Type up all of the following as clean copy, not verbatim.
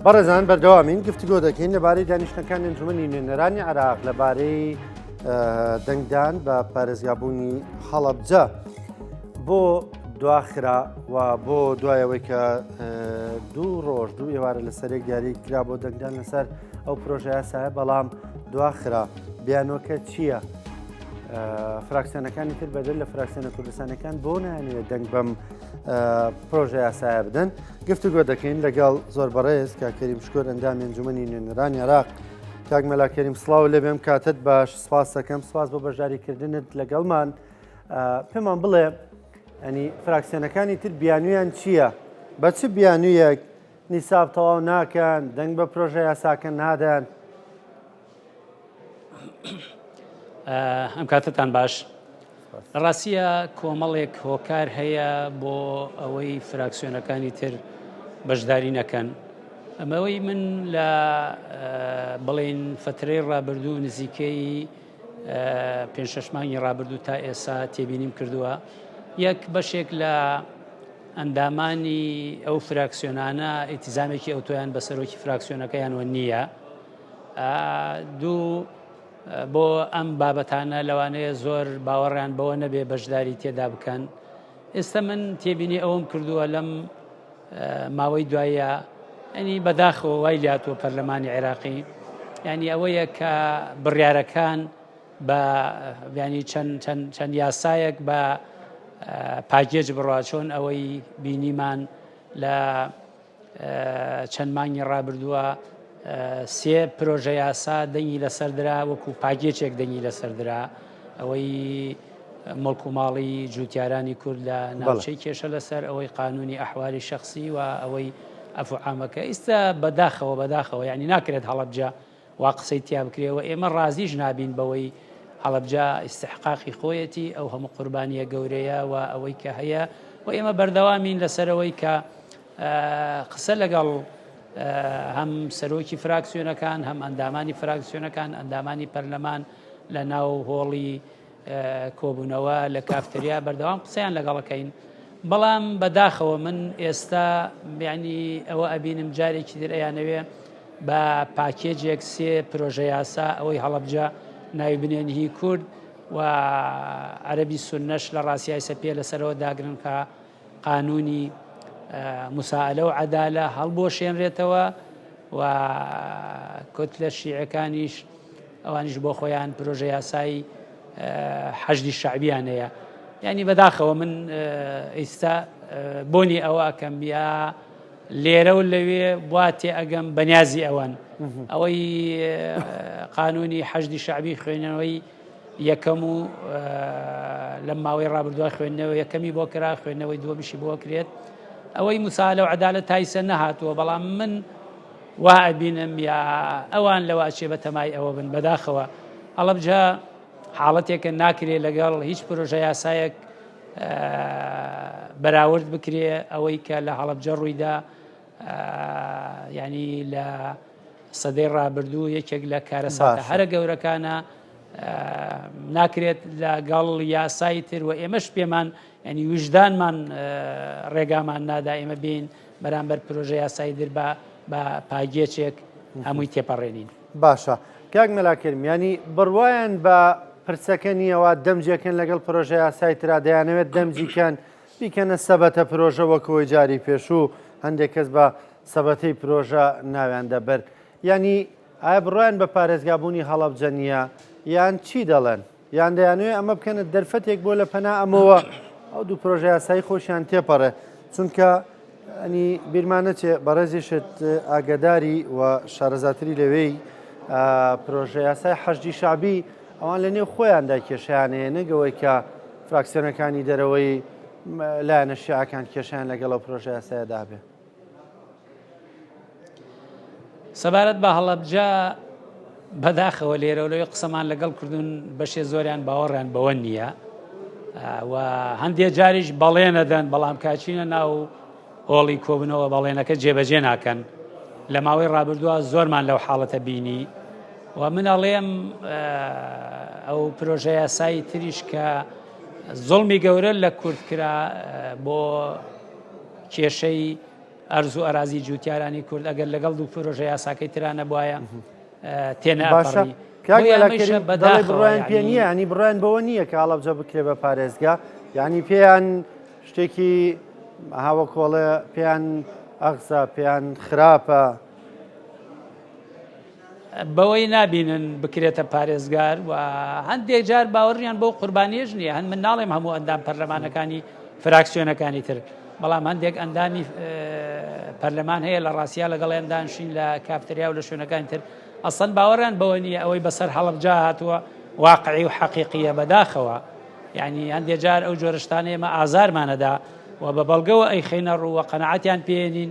بەڕێزان بەردەوامین گفتگۆ دەکەین لەبارەی دانیشتەکانی ئەنجومەنی نوێنەرانی عراق لەبارەی دەنگدان بە پارێزگابوونی هەڵەبجە بۆ دواخرا و بۆ دوایەوەی کە دوو ڕۆژ دوو ئێوارە لەسەرێک دیاری کرا بۆ دەنگدان لەسەر ئەو پرۆژە یاسایە بەڵام دواخرا بیانۆکە چییە؟ فراکسیۆنەکانی تر بەدەر لە فراکسیۆنە کوردستانەکان بۆ نانوێت دەنگ بەم پرۆژە یاسایە بدەن گفتوگۆ دەکەین لەگەڵ زۆر بەڕێز کاک کەریم شکۆر ئەندامی ئەنجومەنی نوێنەرانی عێراق کاک مەلا کەریم سڵاو لێبێم کاتت باش سپاس دەکەم سپاس بۆ بەشداریکردنت لەگەڵمان پێمان بڵێ ئەنی فراکسیۆنەکانی تر بیانویان چییە؟ بە چ بیانویەک نیساب تەواو ناکەن دەنگ بە پرۆژە یاساکە نادەن؟ ئەم کاتتان باش لە ڕاستیە کۆمەڵێک هۆکار هەیە بۆ ئەوەی فراکسیۆنەکانی تر بەشداری نەکەن ئەمەوەی من لە بڵین فترەی ڕابردوو نزیکەی پێ شش مانگی ڕابردوو تا ئێسا تێبینیم کردووە یەک بەشێک لە ئەندامانی ئەو فراکسیۆنانە ئیتزامێکی ئەوتۆیان بە سەرۆکی فراکسیۆنەکەیانەوە نییە دوو بۆ ئەم بابەتانە لەوانەیە زۆر باوەڕیان بەوە نەبێ بەشداری تێدا بکەن ئێستا من تێبینی ئەوەم کردووە لەم ماوەی دوایە ئەنی بەداخەوە وای لاتوە پەرلەمانی عێراقی ینی ئەوەیە کە بڕیارەکان بە ینی چەند چەند چەند یاسایەک بە پاکێج بڕوا چۆن ئەوەی بینیمان لە چەند مانگی ڕابردووە سێ پرۆژە یاسا دەنگی لەسەر درا وەکو پاکێچێک دەنگی لەسەر درا ئەوەی مڵک و ماڵی جوتیارانی کورد لە ناوچەی کێشە لەسەر ئەوەی قانونی ئەحوالی شخصی و ئەوەی ئەفو عامەکە ئیستا بەداخەوە بەداخەوە یعنی ناکرێت هەڵەبجە وا قسەی تیا بکرێ و ئێمە ڕازیش نابین بەوەی هەڵەبجە ئیستحقاقی خۆیەتی ئەو هەموو قوربانیە گەورەیە و ئەوەی کە هەیە و ئێمە بەردەوامین لەسەرەوەی کە قسە لەگەڵ هەم سەرۆکی فراکسیۆنەکان هەم ئەندامانی فراکسیۆنەکان ئەندامانی پەرلەمان لە ناو هۆڵی کۆبوونەوە لە کافتریا بەردەوام قسەیان لەگەڵەکەین بەڵام بەداخەوە من ئێستا بیانی ئەوە ئەبینم جارێکی تر ئەیانەوێ بە پاکێجێک سێ پرۆژە یاسا ئەوەی هەڵەبجە ناوی بنێن هی کورد و عەربی سونەش لە ڕاستیای سەپێ لەسەرەوە داگرن کە قانونی مسائلە و عەدالە هەڵبوەشێنرێتەوە و کوتلە شیعەکانیش ئەوانیش بۆ خۆیان پرۆژە یاسایی حەشدی شەعبیان هەیە یعنی بەداخەوە من ئیستا بۆنی ئەوە ئەکەم یا لێرە و لەوێ وا تێ ئەگەم بەنیازی ئەوەن ئەوەی قانونی حەشدی شەعبی خوێنەوەی یەکەم و لەم ماوەی ڕابردووە خوێندنەوە یەکەمی بۆ کرا خوێندنەوەی دووەمیشی بۆ کرێت ئەوەی موسالە و عەدالەت تایسە نەهاتووە بەڵام من وا ئەبینم یا ئەوان لەوە ئەچێ بە تەمای ئەوە بن بەداخەوە هەڵەبجە حاڵەتێکە ناکرێ لەگەڵ هیچ پرۆژە یاسایەک بەراورد بکرێ ئەوەی کە لە هەڵەبجە ڕوویدا ینی لە سەدەی ڕابردوو یەکێک لە کارەساتە هەرە گەورەکانە ناکرێت لەگەڵ یاسای تر و ئێمەش پێمان ینی ویژدانمان ڕێگامان نادا ئێمە بین بەرامبەر پرۆژە یاسای در بە بە پاگێچێک هەمووی تێپەڕێنین. باشە کاک مەلا کەریم یانی بڕوایان بە پرسەکە نییە وا دەمجێکن لەگەڵ پرۆژە یاسای ترا دەیانەوێت دەمجیکەن بیکەنە سەبەتە پرۆژە وەکەوەی جاری پێشوو هەندێک کەس بە سەبەتەی پرۆژە ناویان دەبرد یانی ئایا بڕوایان بە پارێزگابوونی هەڵەبجە نییە یان چی دەڵێن؟ یان دەیانەوێت ئەمە بکەنە دەرفەتێک بۆ لە پەنا ئەمەوە ئەو دوو پرۆژە یاسایی خۆشیان تێپەڕێ چونکە ئەنی بیرمان نەچێ بەڕێزیشت ئاگداری و شارەزاتری لەوێی پرۆژە یاسای حەشدی شعبی ئەوان لە نێو خۆیاندا کێشیان هەیە نەگەوەی کە فراکسیۆنەکانی دەرەوەی لایەنە شیعەکان کێشیان لەگەڵ ئەو پرۆژە یاسایەدا بێ. سەبارەت بە هەڵەبجە بەداخەوە لێرە لەوێ قسەمان لەگەڵ کردوون بەشێ زۆریان باوەڕیان بەوە نییە و هەندێ جاریش بەڵێنەدەن بەڵام کاچینە ناو هۆڵی کۆبنەوە بەڵێنەکە جێبەجێ ناکەن لە ماوەی ڕابردووە زۆرمان لەو حاڵەتە بینی و من ئەڵێم ئەو پرۆژە یاسایی تریش کە زوڵمی گەورە لە کورد کرا بۆ کێشەی ئەرز و ئەرازی جوتیارانی کورد ئەگەر لەگەڵ دوو پرۆژە یاساکەی ترا نەبوایە باشە تێناپەڕی. کاک بۆیە مەلا ئەمەیشە کەریم دەڵێ بەداخەوە بڕوایان پێ یانی نییە ینی بڕوایان بەوە نییە کە هەڵەبجە بکرێ بە پارێزگا یعنی پێیان شتێکی هاوەکۆڵێ پێیان ئەغزا پێیان خراپە. بەوەی نابینن بکرێتە پارێزگار و هەندێک جار باوەڕیان بەو قوربانیەش نییە هەن من ناڵێم هەموو ئەندام پەرلەمانەکانی فراکسیۆنەکانی تر بەڵام هەندێک ئەندامی پەرلەمان هەیە لە ڕاستیا لەگەڵیان دانشین لە کافتریا و لە شوێنەکانی تر ئەسڵەن باوەڕیان بەوە نییە ئەوەی بەسەر هەڵەبجە هاتووە واقعی و حەقیقیە بەداخەوە یعنی هەندێک جار ئەو جۆرە شتانە ئێمە ئازارمانەدا و بە بەڵگەوە ئەیخەینە ڕوو و قەناعەتیان پێێنین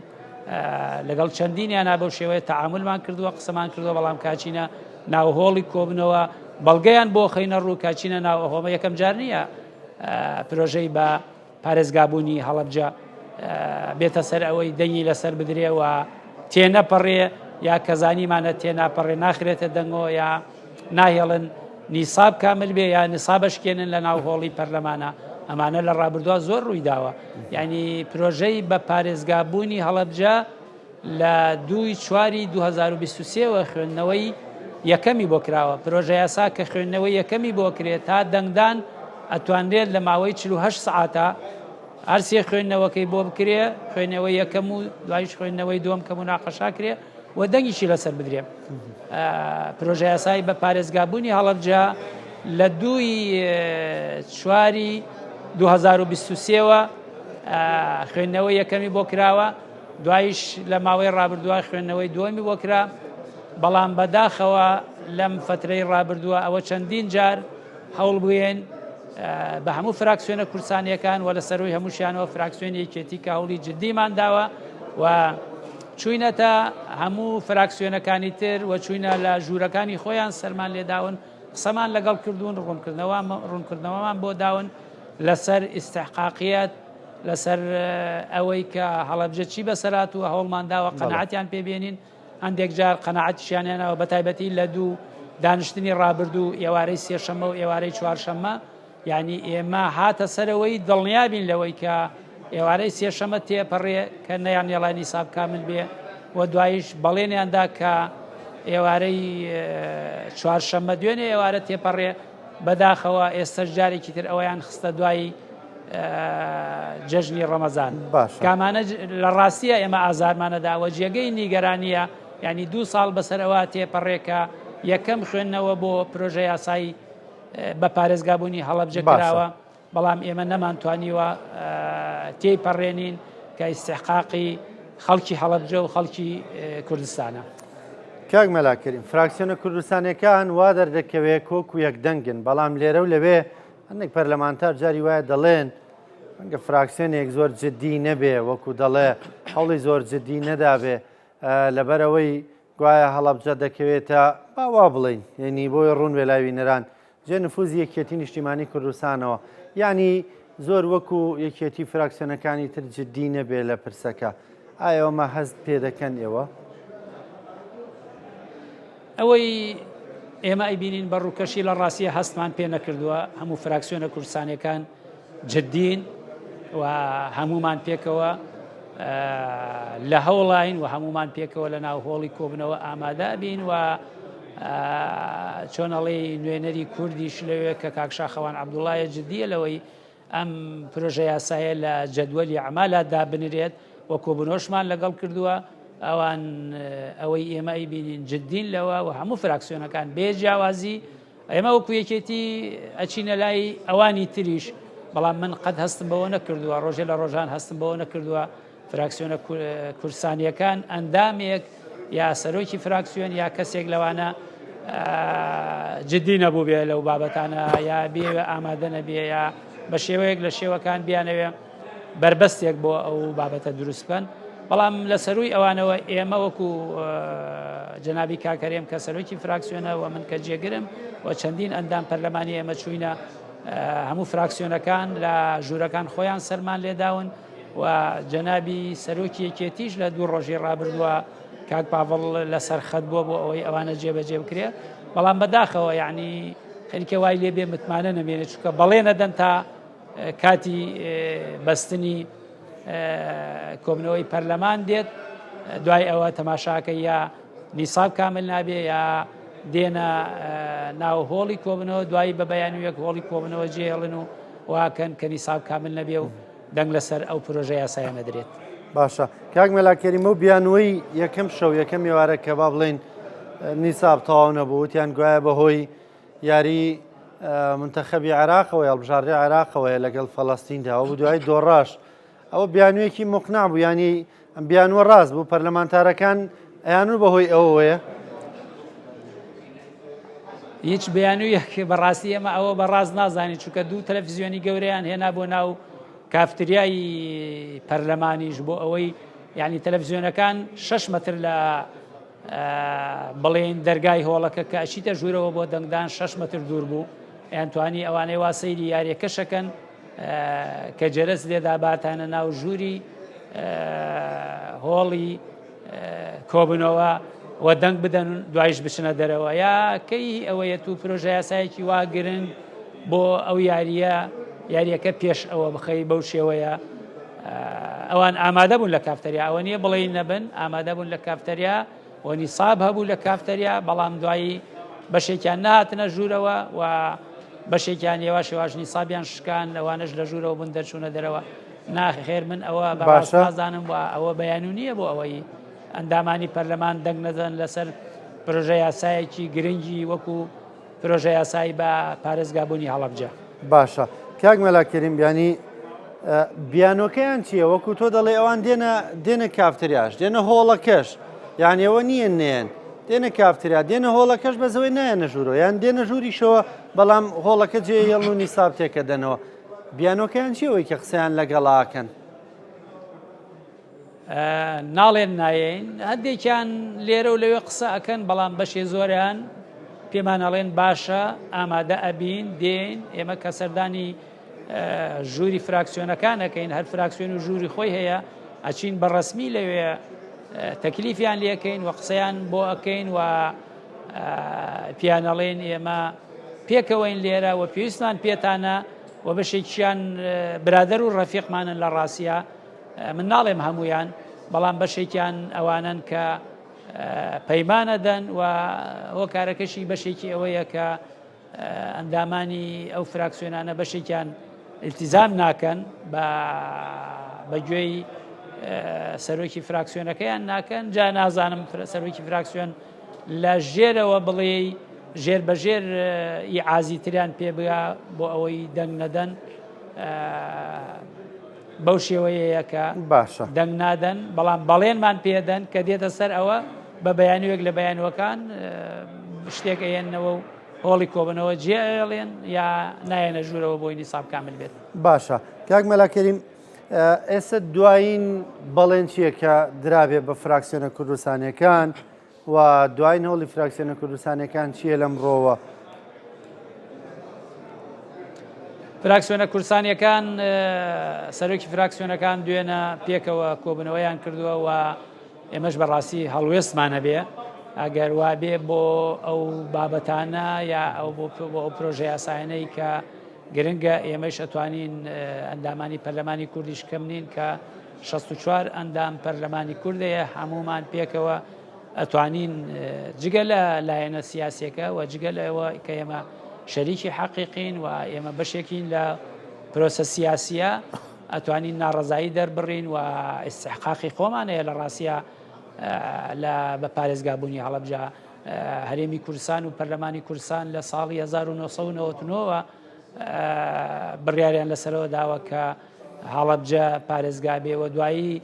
لەگەڵ چەندینیانە بەو شێوەیە تەعاملمان کردووە قسەمان کردووە بەڵام کاچینە ناو هۆڵی کۆبنەوە بەڵگەیان بۆ خەینە ڕوو کاچینە ناو ئەهۆمە یەکەم جار نییە پرۆژەی بە پارێزگابوونی هەڵەبجە بێتە سەر ئەوەی دەنگی لەسەر بدرێ و تێنەپەڕێ یا کە زانیمانە تێناپەڕێ ناخرێتە دەنگەوە یا ناهێڵن نیساب کامل بێ یا نسابەشکێنن لە ناو هۆڵی پەرلەمانە ئەمانە لە ڕابردووە زۆر ڕووی داوە یعنی پرۆژەی بە پارێزگابوونی هەڵەبجە لە دووی چواری 2023 وە خوێندنەوەی یەکەمی بۆ کراوە، پرۆژەیاسا کە خوێندنەوەی یەکەمی بۆ کرێت تا دەنگدان ئەتوانرێت لە ماوەی 48 سەعاتا هەر سێ خوێندنەوەکەی بۆ بکرێ، خوێندنەوەی یەکەم و دوایش خوێندنەوەی دووەم کە موناقەشا کرێ و دەنگیشی لەسەر بدرێ. پرۆژەیاسای بە پارێزگابوونی هەڵەبجە لە دووی چواری 2023 وە خوێندنەوەی یەکەمی بۆ کراوە. دوایش لە ماوەی ڕابردووە خوێندنەوەی دووەمی بۆ کرا، بەڵام بەداخەوە لەم فەترەی ڕابردووە ئەوە چەندین جار هەوڵ بووین بە هەموو فراکسیۆنە کوردستانیەکان و لە سەروی هەمووشیانەوە فراکسیۆنی یەکێتی کە هەوڵی جدیمان داوە و چوینەتە هەموو فراکسیۆنەکانی تر و چوینە لە ژوورەکانی خۆیان سەرمان لێداون قسەمان لەگەڵ کردوون ڕوونکردنەوە ڕوونکردنەوەمان بۆ داون لەسەر ئیستحقاقیەت لەسەر ئەوەی کە هەڵەبجە چی بەسەر هاتووە هەوڵمان داوە قەناعەتیان پێ بێنین هەندێک جار قەناعەتیشیان هێناوە بە تایبەتی لە دوو دانیشتنی ڕابردوو ئێوارەی سێشەممە و ئێوارەی چوارشەممە یعنی ئێمە هاتە سەرەوەی دڵنیابین لەوەی کە ئێوارەی سێشەمە تێپەڕێ کە نەیان نێڵای نیساب کامل بێ و دوایش بەڵێنیاندا کە ئێوارەی چوارشەممە دوێنێ ئێوارە تێپەڕێ بەداخەوە ئێستەش جارێکی تر ئەوەیان خستە دوای جەژنی ڕەمەزان باشە کامانە لە ڕاستیە ئێمە ئازارمانە داوە جێگەی نیگەرانیە ینی دوو ساڵ بەسەرەوە تێپەڕێکە یەکەم خوێندنەوە بۆ پرۆژە یاسایی بە پارێزگابوونی هەڵەبجە کراوە بەڵام ئێمە نەمانتوانیوە تێی پەڕێنین کە ئیستحقاقی خەڵکی هەڵەبجە و خەڵکی کوردستانە. کاک مەلا کەریم، فراکسیۆنە کوردستانیەکان وا دەردەکەوێ کۆک و یەک دەنگن، بەڵام لێرە و لەوێ هەندێک پەرلەمانتار جاری وایە دەڵێن ڕەنگە فراکسیۆنێک زۆر جددی نەبێ وەکو دەڵێ هەوڵی زۆر جددی نەدابێ لەبەرئەوەی گوایە هەڵەبجە دەکەوێتە با وا بڵێین یعنی بۆی ڕوون بێ لای بینەران جێ نفوزی یەکێتی نیشتیمانی کوردستانەوە یعنی زۆر وەکو یەکێتی فراکسیۆنەکانی تر جددی نەبێ لە پرسەکە ئایا ئەمە هەست پێ دەکەن ئێوە؟ ئەوەی ئێمە ئەیبینین بە ڕووکەشی لە ڕاستیە هەستمان پێ نەکردووە هەموو فراکسیۆنە کوردستانیەکان جدین و هەمومان پێکەوە لە هەوڵین و هەمومان پێکەوە لە ناو هۆڵی کۆبنەوە ئامادە بین و چۆنەڵی نوێنەری کوردیش لەوێ کە کاک شاخەوان عەبدوڵایە جدیە لەوەی ئەم پرۆژە یاسایە لە جەدوەلی ئەعمالا دابنرێت و کۆبوونەوەشمان لەگەڵ کردووە ئەوان ئەوەی ئێمە ئەیبینین جدین لەوە و هەموو فراکسیۆنەکان بێ جیاوازی ئێمە وەکو یەکێتی ئەچینە لای ئەوانی تریش بەڵام من قەت هەستم بەوە نەکردووە ڕۆژێ لە ڕۆژان هەستم بەوە نەکردووە فراکسیۆنە کوردستانیەکان ئەندامێک یا سەرۆکی فراکسیۆن یا کەسێک لەوانە جدی نەبوو بێ لەو بابەتانە یا بێوێ ئامادە نەبێ یا بە شێوەیەک لە شێوەکان بیانەوێ بەربەستێک بۆ ئەو بابەتە دروست بکەن بەڵام لە سەروی ئەوانەوە ئێمە وەکو جەنابی کاک هەرێم کە سەرۆکی فراکسیۆنە و من کە جێگرم و چەندین ئەندام پەرلەمانی ئێمە چوینە هەموو فراکسیۆنەکان لە ژوورەکان خۆیان سەرمان لێداون و جەنابی سەرۆکی یەکێتیش لە دوو ڕۆژی ڕابردووە کاک پاڤڵ لەسەر خەت بووە بۆ ئەوەی ئەوانە جێبەجێ بکرێ بەڵام بەداخەوە یعنی خەریکە وای لێ بێ متمانە نەمێنێت چونکە بەڵێ نەدەن تا کاتی بەستنی. کۆبنەوەی پەرلەمان دێت دوای ئەوە تەماشاکە یا نیساب کامل نابێ یا دێنە ناو هۆڵی کۆبنەوە دوایی بە بەیانویەک هۆڵی کۆبنەوە جێڵن و واکەن کە نیساب کامل نەبێ و دەنگ لەسەر ئەو پرۆژە یاسایە نەدرێت. باشە کاک مەلا کەریم ئەو بیانووەی یەکەم شەو یەکەم ئێوارە کە با بڵێین نیساب تەواو نەبوو وتیان گوایە بەهۆی یاری منتەخەبی عێراقەوە هەڵبژاردەی عێراقەوەیە لەگەڵ فەڵەستیندا ئەو دوای دۆڕاش ئەوە بیانوویەکی مقنع بوو ینی ئەم بیانووە ڕاست بوو پەرلەمانتارەکان ئەیانو بەهۆی ئەوەیە هیچ بیانوویەک بەڕاستی ئێمە ئەوە بەڕاست نازانین چونکە دوو تەلەفزیۆنی گەورەیان هێنا بۆ ناو کافتریای پەرلەمانیش بۆ ئەوەی یعنی تەلەفزیۆنەکان 6 متر لە بڵێن دەرگای هۆڵەکە کە ئەچیتە ژوورەوە بۆ دەنگدان 6 متر دوور بوو ئەیانتوانی ئەوانەی وا سەیری یاریەکەشەکەن کە جەرەس لێدا باتانە ناو ژووری هۆڵی کۆبنەوە و دەنگ بدەن و دوایش بچنە دەرەوە یا کەی ئەوەیە تو پرۆژە یاسایەکی وا گرنگ بۆ ئەو یاریە یاریەکە پێش ئەوە بخەی بەو شێوەیە ئەوان ئامادە بوون لە کافتەریا ئەوە نییە بڵێ نەبن ئامادە بوون لە کافتەریا و نیساب هەبوو لە کافتەریا بەڵام دوایی بەشێکیان نهاتنە ژوورەوە و بەشێکیان یێواش یێواش نیسابیان شکان لەوانەش لە ژوورەوە بوون دەرچوونە دەرەوە ناخێر من ئەوە بەڕاست باشە. نازانم و ئەوە بەیانوو نییە بۆ ئەوەی ئەندامانی پەرلەمان دەنگ نەدەن لەسەر پرۆژە یاسایەکی گرنگی وەکو پرۆژە یاسای بە پارێزگابوونی هەڵەبجە. باشە کاک مەلا کەریم بیانی بیانۆکەیان چییە وەکو تۆ دەڵێ ئەوان دێنە دێنە کافتریاش دێنە هۆڵەکەش یان ئەوە نییە نێن دێنە کافتریا دێنە هۆڵەکەش بەزەوەی نایەنە ژوورەوە یان دێنە ژووریشەوە بەڵام هۆڵەکە جێ هێڵن و نیساب تێکەدەنەوە بیانۆکەیان چیە ئەوەی کە قسەیان لەگەڵاکەن؟ ناڵێن نایەین هەندێکیان لێرە و لەوێ قسە ئەکەن بەڵام بەشێ زۆریان پێمان ئەڵێن باشە ئامادە ئەبین دێین ئێمە کە سەردانی ژووری فراکسیۆنەکان ئەەکەین هەر فراکسیۆن و ژووری خۆی هەیە ئەچین بە ڕسمی لەوێ تەکلیفیان لەکەین و قسەیان بۆ ئەەکەین و پیانەڵێن ئێمە پێکەوەین لێرە و پێویستمان پێتانە و بەشێکیان برادەر و ڕەفیقمانن لە ڕاستە من ناڵێم هەمویان بەڵام بەشێکیان ئەوانن کە پەیمانەدەن و هۆکارەکەشی بەشێکی ئەوەیە کە ئەندامانی ئەو فراکسیۆنانە بەشێکیان التزام ناکەن بە بەگوێی سەرۆکی فراکسیۆنەکەیان ناکەن جا نازانم سەرۆکی فراکسیۆن لە ژێرەوە بڵێی ژێر بە ژێر ئیعازی تریان پێ بگا بۆ ئەوەی دەنگ نەدەن بەو شێوەیەیە کە باشە دەنگ نادەن بەڵام بەڵێنمان پێدەن کە دێتە سەر ئەوە بە بەیانوێک لە بەیانوەکان شتێک ئەیەنەوە و هۆڵی کۆبنەوە جێ ئەڵێن یا نایەنە ژوورەوە بۆی نیساب کامل بێت. باشە کاک مەلا کەریم ئێستا دوایین بەڵێن چییە کە درابێ بە فراکسیۆنە کوردستانیەکان و دوایین هەوڵی فراکسیۆنە کوردستانیەکان چییە لەم ڕۆوە؟ فراکسیۆنە کوردستانیەکان سەرۆکی فراکسیۆنەکان دوێنە پێکەوە کۆبنەوەیان کردووە و ئێمەش بەڕاستی هەڵوێستمان هەبێ ئەگەر وابێ بۆ ئەو بابەتانە یا ئەو بۆ ئەو پرۆژە یاسایانەی کە گرنگە ئێمەش ئەتوانین ئەندامانی پەرلەمانی کوردیش کەم نین کە 64 ئەندام پەرلەمانی کوردەیە هەمومان پێکەوە ئەتوانین جگە لە لایەنە سیاسەکە و جگە لەوە کە ئێمە شەریکی حەقیقین و ئێمە بەشێکین لە پرۆسە سیاسیە ئەتوانین ناڕەزایی دەربڕین و ئیستحقاقی خۆمان هەیە لە ڕاستە لە بە پارێزگابوونی هەڵەبجە هەرێمی کوردستان و پەرلەمانی کوردستان لە ساڵی 1999ەوە بڕیاریان لەسەرەوە داوە کە هەڵەبجە پارێزگا بێ و دوایی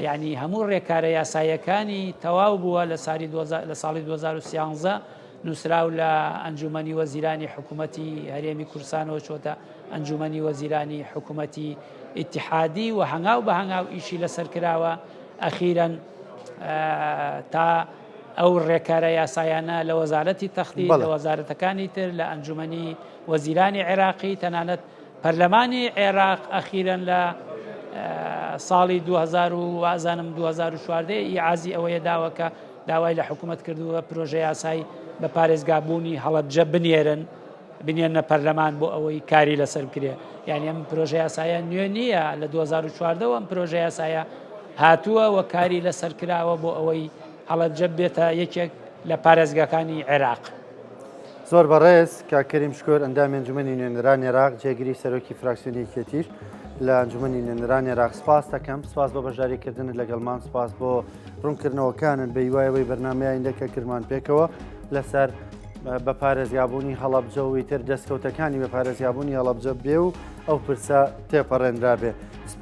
یعنی هەموو ڕێکارە یاساییەکانی تەواو بووە لە سالی لە ساڵی 2013 نووسراو لە ئەنجومەنی وەزیرانی حکوومەتی هەرێمی کوردستانەوە چۆتە ئەنجومەنی وەزیرانی حکوومەتی ئیتیحادی و هەنگاو بە هەنگاو ئیشی لەسەر کراوە ئەخیرەن تا ئەو ڕێکارە یاسایانە لە وەزارەتی تەختی لە وەزارەتەکانی تر لە ئەنجومەنی وەزیرانی عێراقی تەنانەت پەرلەمانی عێراق ئەخیرەن لە ساڵی 2000 وازانم 2014 ئیعازی ئەوەیە داوە کە داوای لە حکوومەت کردووە پرۆژە یاسای بە پارێزگابوونی هەڵەبجە بنێرن. بنێنە پەرلەمان بۆ ئەوەی کاری لەسەر بکرێ. یانی ئەم پرۆژە یاسایە نوێ نییە، لە 2014 ئەم پرۆژە یاسایە هاتووە و کاری لەسەر کراوە بۆ ئەوەی هەڵەبجە بێتە یەکێک لە پارێزگاکانی عێراق. زۆر بەڕێز کاک کەریم شکۆر ئەندامی ئەنجومەنی نوێنەرانی عێراق جێگری سەرۆکی فراکسیۆنی یەکێتیش لە ئەنجومەنی نوێنەرانی عێراق سپاس دەکەم سپاس بۆ بەشداریکردنت لەگەڵمان سپاس بۆ ڕوونکردنەوەکانت بە هیوای ئەوەی بەرنامەی ئایندە کە کردمان پێکەوە لەسەر بە پارێزگابوونی هەڵەبجە و ئیتر دەستکەوتەکانی بە پارێزگابوونی هەڵەبجە بێ و ئەو پرسە تێپەڕێنرابێ.